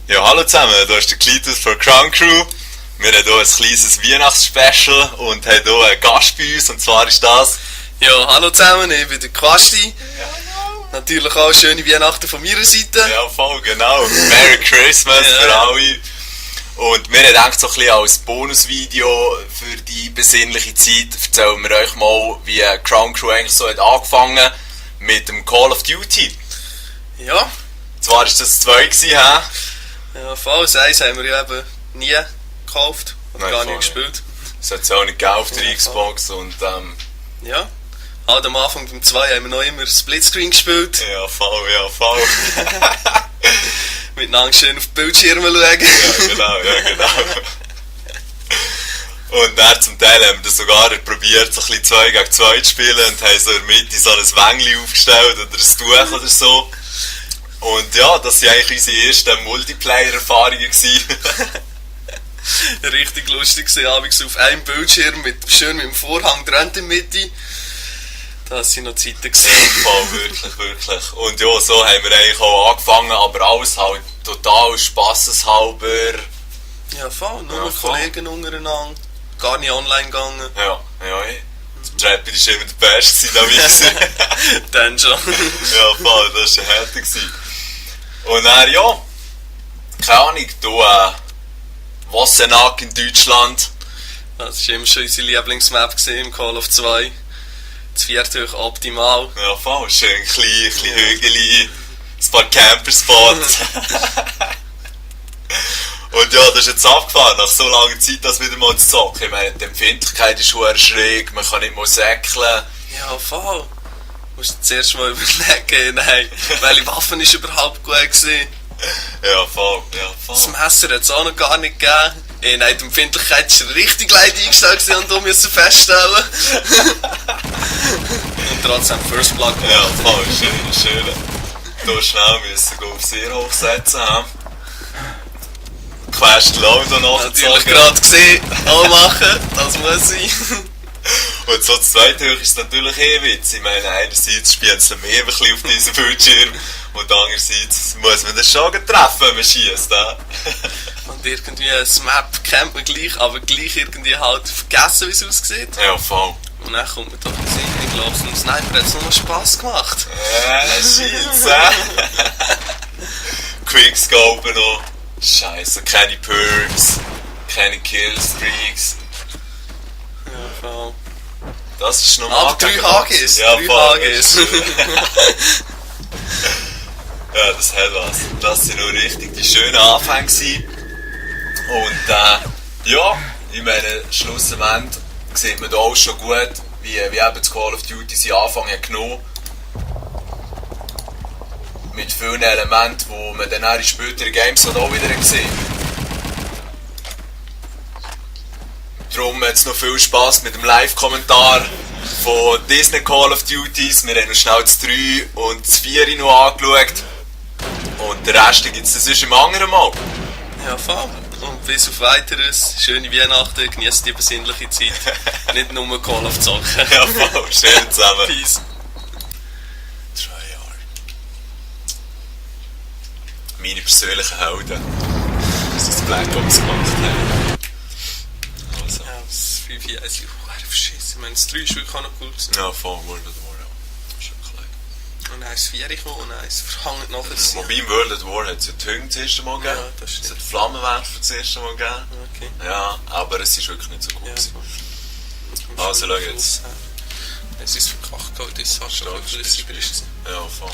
Ja, hallo zusammen, da ist der Cletus von Crown Crew. Wir haben hier ein kleines Weihnachtsspecial und haben hier einen Gast bei uns, und zwar ist das... Ja, hallo zusammen, ich bin der Quasti. Natürlich auch schöne Weihnachten von meiner Seite. Ja, voll, genau. Merry Christmas für alle. Und wir haben gedacht, so ein bisschen als Bonusvideo für die besinnliche Zeit erzählen wir euch mal, wie Crown Crew eigentlich so hat angefangen mit dem Call of Duty. Ja. Zwar war das 2 gewesen, hä? Ja, Falls 1 haben wir ja eben nie gekauft oder Nein, gar nicht voll gespielt. Das hat es auch nicht gegeben auf der Ja, Xbox und ja. Halt am Anfang beim 2 haben wir noch immer Splitscreen gespielt. ja, voll. Miteinander schön auf die Bildschirme schauen. Ja, genau. Und dann zum Teil haben wir das sogar probiert, so ein bisschen 2 gegen 2 zu spielen und haben so in der Mitte so ein Wängli aufgestellt oder ein Tuch oder so. Und ja, das waren eigentlich unsere ersten Multiplayer-Erfahrungen gewesen. Richtig lustig war abends auf einem Bildschirm schön mit dem Vorhang dran in der Mitte. Das waren noch Zeiten gewesen. Voll, wirklich. Und ja, so haben wir eigentlich auch angefangen, aber alles halt total spasseshalber. Ja, voll. Nur Ja, mit voll. Kollegen untereinander. Gar nicht online gegangen. Ja. Der Trapper war immer der Beste, da weiss Dann schon. Ja, voll, das war ein Härte. Und dann, ja, keine Ahnung, du, Wassenack in Deutschland. Das war immer schon unsere Lieblingsmap im Call of 2. Das 4 durch optimal. Ja, voll, schön klein, Hügel, ein paar Camperspots. Und ja, das ist jetzt abgefahren, nach so langer Zeit, das wieder mal zu zocken. Ich meine, die Empfindlichkeit ist sehr schräg, man kann nicht mal säckeln. Ja, voll. Du musst zuerst mal überlegen, nein, welche Waffen ist überhaupt gut gewesen. Ja, voll. Das Messer hat es auch noch gar nicht gegeben. Nein, die Empfindlichkeit ist richtig leid eingestellt gewesen und du musst feststellen. Und trotzdem First Blood. Ja, voll, schön. Da schnell müssen wir auf sehr hoch setzen. Quest Load noch Natürlich gerade gesehen, auch machen, das muss sein. Und so das zweite Hoch ist natürlich Witz. Ich meine, einerseits spielt es mehr ein bisschen auf diesem Bildschirm und andererseits muss man das schon treffen, wenn man schießt. Und irgendwie das Map kennt man gleich, aber gleich irgendwie halt vergessen, wie es aussieht. Ja, voll. Und dann kommt man doch ins Sinn los und Sniper hat es nur Spass gemacht. Scheiße. Quickscope noch. Scheiße, keine Perks, keine Killstreaks. Ja, voll. Das ist normal. Aber 3 HGs. Ja, 3 voll. HGs. Ja, das hat was. Das waren noch richtig die schönen Anfänge gewesen. Und ja, ich meine, schlussendlich sieht man da auch schon gut, wie eben das Call of Duty seinen Anfang hat genommen. Mit vielen Elementen, die man dann auch in späteren Games auch wieder gesehen. Darum hat es noch viel Spass mit dem Live-Kommentar von Disney Call of Duties. Wir haben noch schnell das 3 und das 4 noch angeschaut. Und den Rest gibt es dann sonst im anderen Mal. Ja, voll. Und bis auf Weiteres, schöne Weihnachten, genießt die besinnliche Zeit. Nicht nur Call of zocken. Ja, voll. Schön zusammen. Peace. Meine persönlichen Helden, die das Black Ops gemacht haben. Also. Ja, das 5 ist auch verschissen. Ich meine, das 3 ist wirklich auch noch cool gewesen. Ja, voll, World at War, ja. Schon klein. Und dann ist das 4 gekommen und dann ist es verhängt nachher. Wobei im World at War hat es ja die Hünge das erste Mal gegeben. Ja, das stimmt. Es hat Flammenwerfer das erste Mal gegeben. Okay. Ja, aber es ist wirklich nicht so gut Ja, gewesen. voll. Also, schau jetzt. Es ist verkocht, das ist fast schon flüssiger. Ja, voll.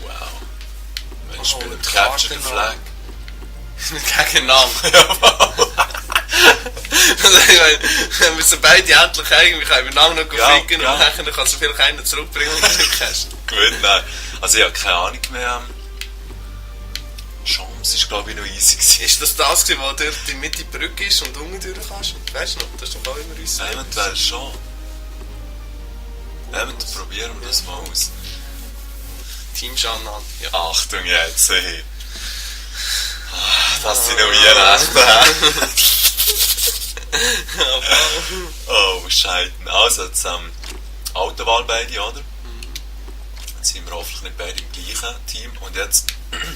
Wow. Mensch, Oh, spielen mit Capture the Flag. Mit gegen Namen. Ja, voll. Wenn wir so beide endlich eigentlich können wir Namen noch Ja, ficken ja. und dann kannst du vielleicht einen zurückbringen und du hast. Gut, nein. Also ich habe keine Ahnung mehr. Chance ist glaube ich noch easy gewesen. Ist das gewesen, wo dort in Mitte die Brücke ist und unten durch kannst? Weißt du noch? Das ist doch auch immer uns. Eventuell schon. Eventuell probieren wir das mal aus. Team Shannon. Ja. Achtung jetzt, hey. Das sind noch Weihnachten. Oh, Scheiden. Also, jetzt Autowahl beide, oder? Jetzt sind wir hoffentlich nicht beide im gleichen Team. Und jetzt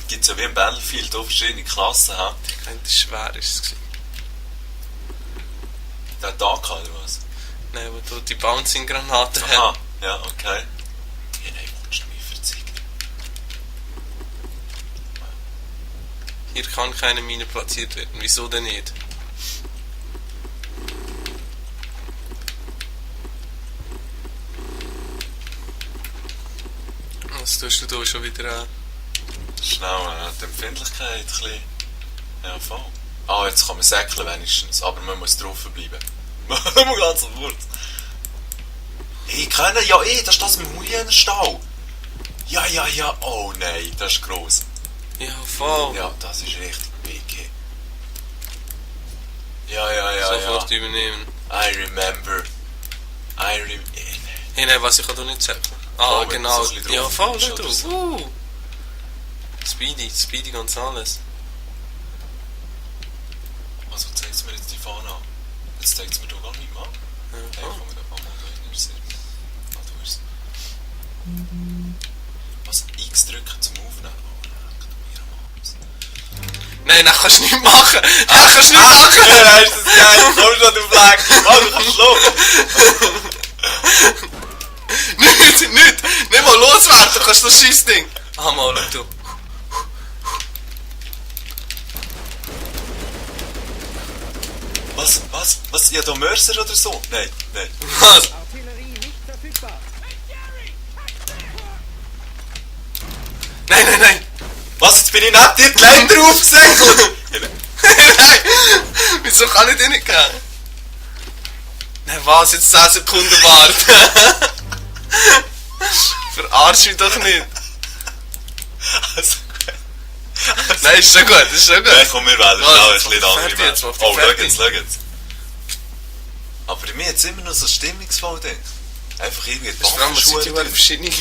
Gibt es ja wie im Battlefield auch verschiedene Klassen, ha? Ich meine, das schwer ist es gewesen. Der hat AK oder was? Nein, wo du die Bouncing-Granaten Aha, hast. ja, okay. Ja, nein, willst du mich verzeihen? Hier kann keine Mine platziert werden. Wieso denn nicht? Was tust du da schon wieder an? Schnell, die Empfindlichkeit ein bisschen. Ja, voll. Ah, jetzt kann man säckeln wenigstens, aber man muss drauf bleiben. Nur ganz kurz. Ich kenne, ja das ist das mit dem Hühnerstall. Ja, oh nein, das ist gross. Ja, voll. Ja, das ist richtig big. Ja. Sofort übernehmen. I remember. Hey, nein, was ich kann da nicht sagen. Ah, Oh, wenn genau. du so ein bisschen Ja, drauf voll, kommst schau oder du. so. Speedy Gonzales. Also zeigt es mir jetzt die Fahne an. Jetzt zeigt es mir doch gar nicht mehr an. Ja, Hey, voll. komm, da kann man da interessiert. Ah, du hast was? X drücken zum Aufnehmen? Oh, leck mir am Arsch. Nein, das kannst du nicht machen. Das kannst du nicht machen. Ja, ist das geil. Komm schon, du Fleck. Oh, du kannst schlagen. Nicht mal loswerden, du kannst das Scheissding. Ah, mal, schau du. Was? Ja, da Mörser oder so? Nein. Was? Artillerie nicht verfügbar. Nein. Was? Jetzt bin ich neben dir die Länder aufgesäckelt. Nein. Wieso kann ich den nicht gehen? Nein, was? Jetzt 10 Sekunden warten. Verarsch mich doch nicht. Also, Nein, ist schon gut. Nein, komm, wir wählen schnell ein bisschen andere. fertig jetzt, mach dich Oh, schau fertig. jetzt. Aber mir jetzt immer noch so stimmungsvoll denkt. Einfach irgendwie die Das ist vor allem, es sind Waffenschuhe ja verschiedene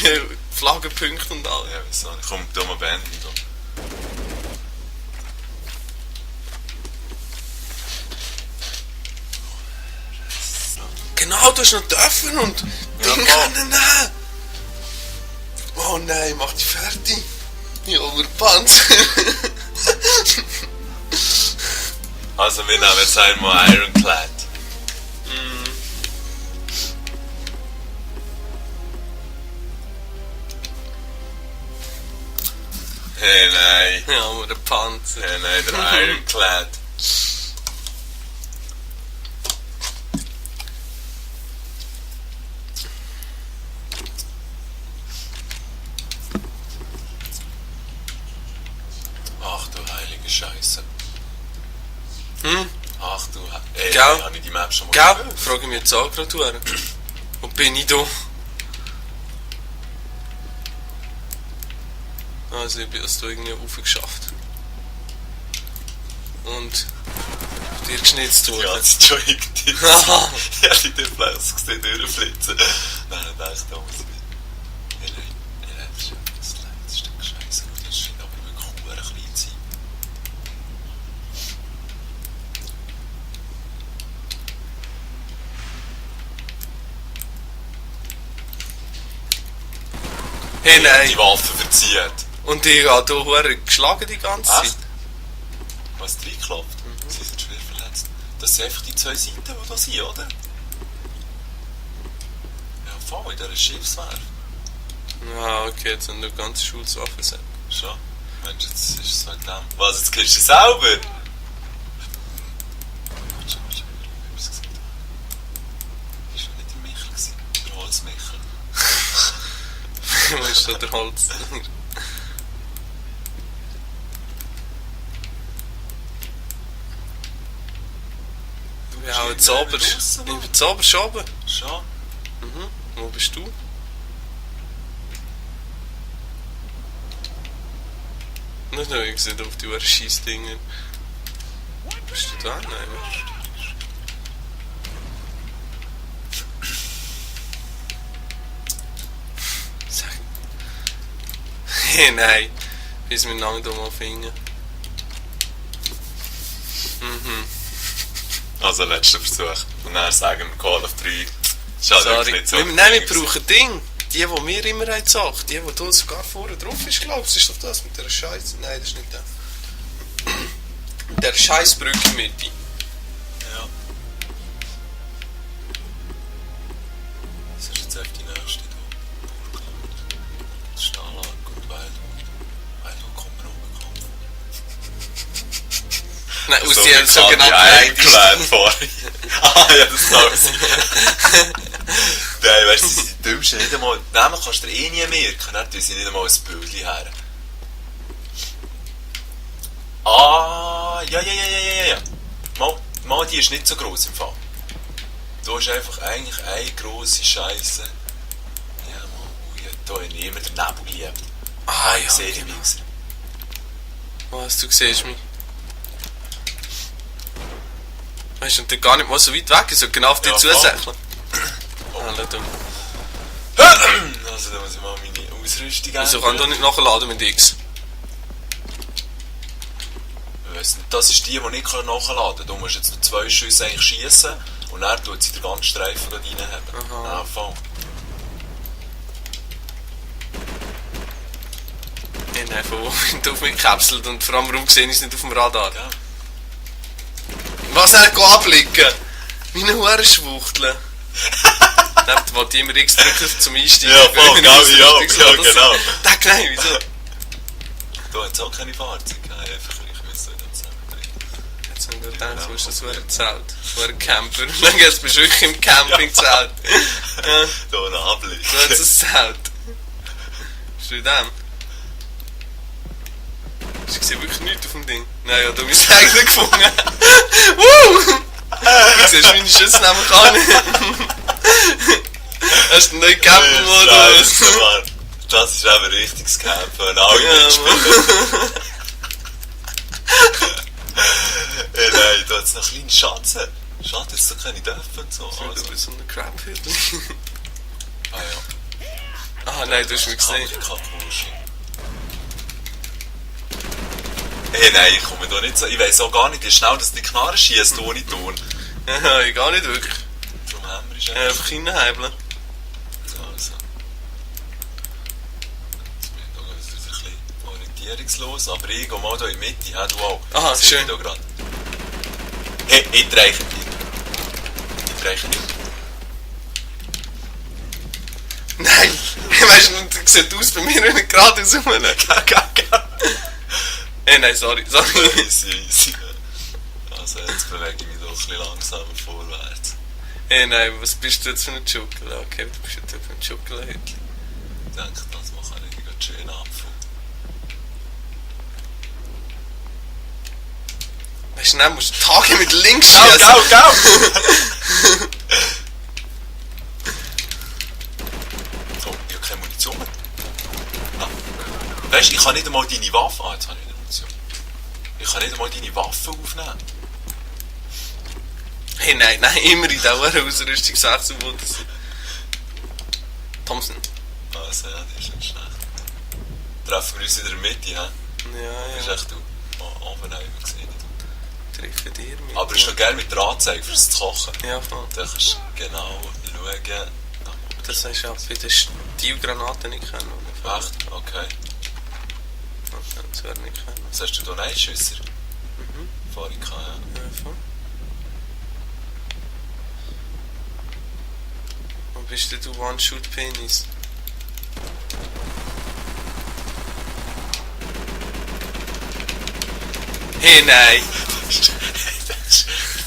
Flaggenpunkte und alles. Ja, wieso nicht? Komm, tu mal beenden. Genau, du hast noch dürfen und Ja, Ding voll. können nehmen. Oh nein, mach dich fertig. Ja, aber Panzer. Also, wir nehmen jetzt einmal Ironclad. Hey, nein. Ja, aber der Panzer. Hey, nein, der Ironclad. Ach du heilige Scheiße. Ach du Gell? habe ich die Map schon mal Gell? gespielt? Frage mich jetzt auch gerade her. Wo bin ich da? Also ich bin es da irgendwie aufgeschafft. Und auf dir geschnitzt Die worden. ganze Joystick. Aha. Ja, die Displays gesehen durchflitzen. Nein, dann dachte ich, da muss ich. Nein, das ist ein Stück Scheiße. Das scheint aber wirklich klein zu sein. Hey nein. Die Waffe verzieht. Und ich habe hier hure geschlagen die ganze Zeit. Echt? Was reinklopft? Sie sind schwer verletzt. Das sind einfach die zwei Seiten, die da sind, oder? Ja, voll, in dieser Schiffswerft. Ja, okay, jetzt sind wir ganz Schulswaffen. Schon? Mensch, jetzt ist es halt dem. Was, jetzt kriegst du es selber? Warte, ich hab etwas gesagt. Das war nicht der Michel, gewesen, der Holzmichel. Wo ist da der Holz? Ja, jetzt oben. Ich bin jetzt oben schon oben. Schon? Wo bist du? Nicht nur, ich sehe auf die Scheißdinger. Bist du da? Nein, Sag. Hey, nein. Bis wir lange da mal finden. Also, letzter Versuch. Und dann sagen wir Call of 3. Schade, Sorry. nicht so. Nein, wir brauchen Ding. die wir immer haben gezockt. Die du sogar vorne drauf ist, glaubst du? Ist doch das mit der Scheiße? Nein, das ist nicht der. Mit der Scheißbrücke Mitte. Ja. Das ist jetzt auf die nächste da. Stalag und Weil kommen wir rumgekommen. Nein, aus So der sogenannten Einkleid vorhin. Ah, ja, das kann sein. Nein, weißt du, die Dümmsten nicht einmal... Namen kannst du dir eh nie merken, dann tun sie nicht einmal ein Bild her. Ah, ja. Mal, die ist nicht so gross im Fall. Da ist einfach eigentlich eine grosse Scheisse. Ja, mal, da hat niemand den Nebel geliebt. Ah, Ich ja, sehe die genau. Wichser. Was, du siehst mich. Weißt du, und der gar nicht mal so weit weg ist, so genau auf dich Ja, zusäckeln. Oh. Ah, schau. Also, da muss ich mal meine Ausrüstung Wieso kann ich nicht nachladen mit X? Ich weiss nicht, das ist die nicht nachladen kann. Du musst jetzt noch 2 Schüsse eigentlich schiessen und dann tut sie den ganzen Streifen reinhaben. Aha. Ja, voll. Nein, von wo bin ich auf mich gekapselt und vor allem warum sehe ich es nicht auf dem Radar? Ja. Was er anblicken? Meine Hurenschwuchteln. Nehmt, wo die immer X drücken zum Einsteigen. Ja, voll, Wenn ich ja, Ausrüstungsladen genau. sehe. Da klein, wieso? Du hast auch keine Fahrzeuge, einfach ich müsste das sagen. Jetzt haben wir gedacht, du hast das Zelt. Das war ein Camper. Und dann bist du wirklich im Campingzelt. Ja, Da ein Anblick. so hat es ein Zelt. Bist du in dem? Ich sehe wirklich nichts auf dem Ding. Nein, ja, du bist eigentlich gefunden. Woo! Du siehst meine Schüsse nämlich auch nicht. Hast du einen neuen Camper-Modus? Das ist eben ein richtiges Campen, ein Auto Ja, spielen. Nein, da hat es noch kleine Schatzen. Schade, dass so keine dürfen und so. Du Also. bist so eine Crap-Hütte. Ah ja. Ah nein, du hast mich gesehen. Hey, nein, ich komme da nicht so. Ich weiss auch gar nicht, wie schnell dass die Knarre schießt ohne Ton. Ja, ich gar nicht wirklich. Darum haben wir es Einfach reinheibeln. Also. Jetzt bin ich da ein bisschen orientierungslos, aber ich gehe mal hier in die Mitte. Ja, du auch. Aha, Das sehe schön. ich da gerade. Hey, ich reiche nicht. Ich reiche nicht. Nein! Weißt du, das sieht aus bei mir, wenn ich gerade rauskomme. Nein, sorry. Easy. Also jetzt bewege ich mich doch ein bisschen langsamer vorwärts. Nein, was bist du jetzt für ein Schuckel? Okay, du bist jetzt für ein Schuckelhütchen. Ich denke, das mache ich ganz schön Apfel. Weißt du, dann musst du Tage mit links Gau! schießen. So, ich habe keine Munition mehr. Ah. Weißt du, ich kann nicht einmal deine Waffe... Ah, jetzt habe ich eine Munition. Ich kann nicht einmal deine Waffe aufnehmen. Hey, nein, immer in dieser Ausrüstung 6 Wunder. Thompson. Also ja, das ist nicht schlecht. Treffen wir uns in der Mitte, hä? Ja, Das ist ja. echt du. Oben haben wir gesehen. Treffe dir mit. Aber ist doch gerne mit der Anzeige fürs Kochen. Ja, voll. Da kannst du genau schauen. Das hast du auch bei den Stilgranaten nicht können. Oder? Echt? Okay. Das wäre nicht können. Was hast du da? Nein-Schüsser? Mhm. Vorhin gehabt, ja. Ja, voll. Wo bist denn du One-Shoot-Penis? Hey, nein! Das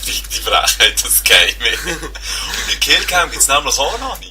ist die Frechheit, das Game. Und die Killcam gibt es nämlich auch noch nicht.